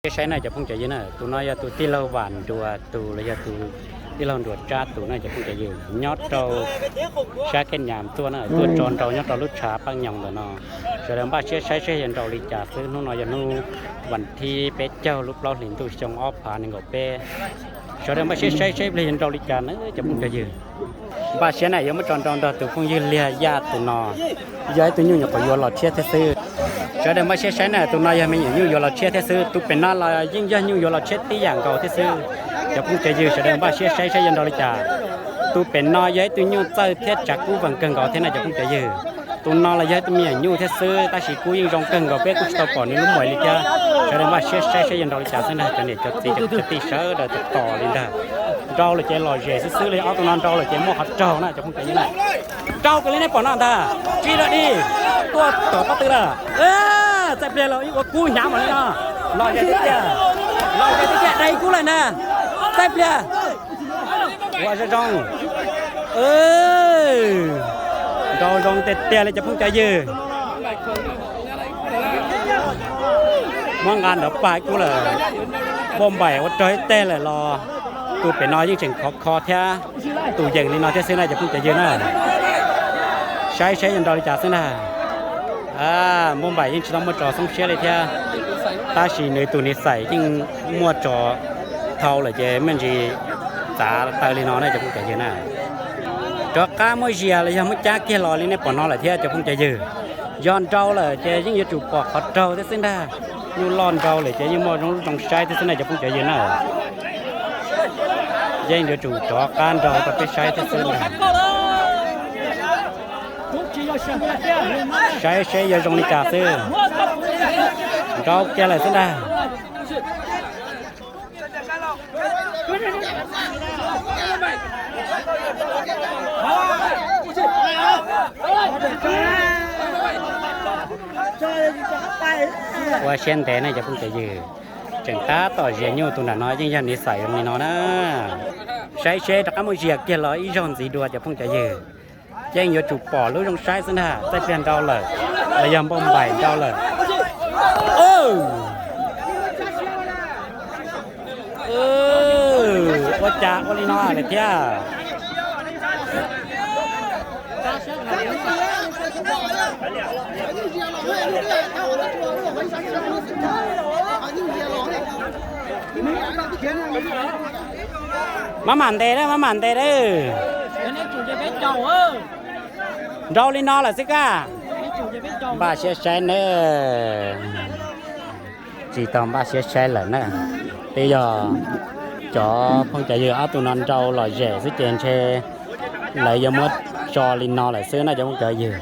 Saib na cov phooj cov ywg na, tus no yog tus tij laug Vam Nruas tus los yog tus tij laug Nruas Tsab tus na cov phooj cov ywg, nyob rau sab Khej Nyas tuaj na, tuaj tso nrau nyob rau lub tshav Paj Nyoos ntawm no. Sawv daws npaj siab saib seb yuav nrau li cas xwb, hnub no yog hnub vas thib peb caug lub plaub hlis ntuj xyoo ob phav nees nkaum peb. Sawv daws npaj siab saib seb pliag yuav nrau li cas na cov phooj cov ywg. Npaj siab na yuav muab tso nrau nrog tus phooj ywg Liag Yaj tus no, yog ib tug nyuj nyuam qhuav yuav los tshiab thiab xwb. Sawv daws npaj siab saib na, tus no yog me nyuam nyuj yuav los tshiab thiab xwb, tus pem no los yeej yog nyuj yuav los tshiab tib yam nkaus thiab xwb. Cov phooj cov ywg sawv daws npaj siab saib saib yuav nrau li cas. Tus pem no yog ib tug nyuj txawj thiab tsav kub vees kawg nkaus thiab na cov phooj cov ywg. Tus no los yog ib tug me nyuam nyuj thiab xwb tab sis kub yeej zoo kawg nkaus, peb kuj tsis tau pom nws lub muag li thiab. Sawv daws npaj siab saib saib yuav nrau li cas xwb ntag cov niam cov txiv cov kwv cov tij sawv daws tos li ntag. Nrau lawm ces lom zem xwb xwb li, ob tug no nrau lawm ces muaj qhov raug na cov phooj cov ywg na. Nrau kiag li nej pom no ntag, tsis rau dig, tuaj tom pob tw lawm. Txaij pliag los ib ua kub hnyav mam li no. Lom zem tiag tiag, lom zem tiag tiag, dai kub lawm ntag. Txaij pliag, ua zoo zoo. Nrau zoo tiag tiag li cov phooj cov ywg. Muab nqa nrov pag kub lawm, npauj npaim ua rog ib teg lawm los tus pem no yeej tseem khov kho thiab, tus yeem li no thiab xwb na cov phooj cov ywg na. Saib saib yuav nrau li cas xwb ntag. Npauj npaim yeej tsis tau muaj tso xoob siab li thiab, tab sis nws tus niam xais yeej muaj tso thau lawm ces me ntsis txav taw li no na cov phooj cov ywg na. Rov qab muab zias los yog muab cab kiag los li nej pom no lawm thiab cov phooj cov ywg. Yog nrau lawm ces yeej yuav tsum pom qhov raug thiab xwb ntag. Nyuj loj nrau lawm ces yeej muaj zoo lub zoo saib thiab xwb na cov phooj cov ywg na. Yeej yuav tsum rov qab nrau rau peb saib thiab xwb ntag. Saib seb yuav zoo li cas xwb. Nrau kiag lawm xwb ntag. Ua siab ntev ne cov phooj cov ywg, tseem tab tom zias nyuj, tus nram no yeej yog niam xais zoo li no na. Saib seb rov qab muab zias kiag los ib zaug ntxiv dua cov phooj cov ywg. Yeej yuav tsum pom lub zoo saib xwb ntag, txaij pliag nrau lawm los yog npauj npaim nrau lawm. Ua cas ua li no lawm thiab? Maj mam ntes na, maj mam ntes na. Nrau li no lawm xwb kaj. Npaj siab saib na. Tsis tau npaj siab saib lawm na. Twb yog cov phooj cov ywg ob tug no nrau lom zem xwb ces ntshe lawv yuav muab tso li no lawm xwb na cov phooj cov ywg.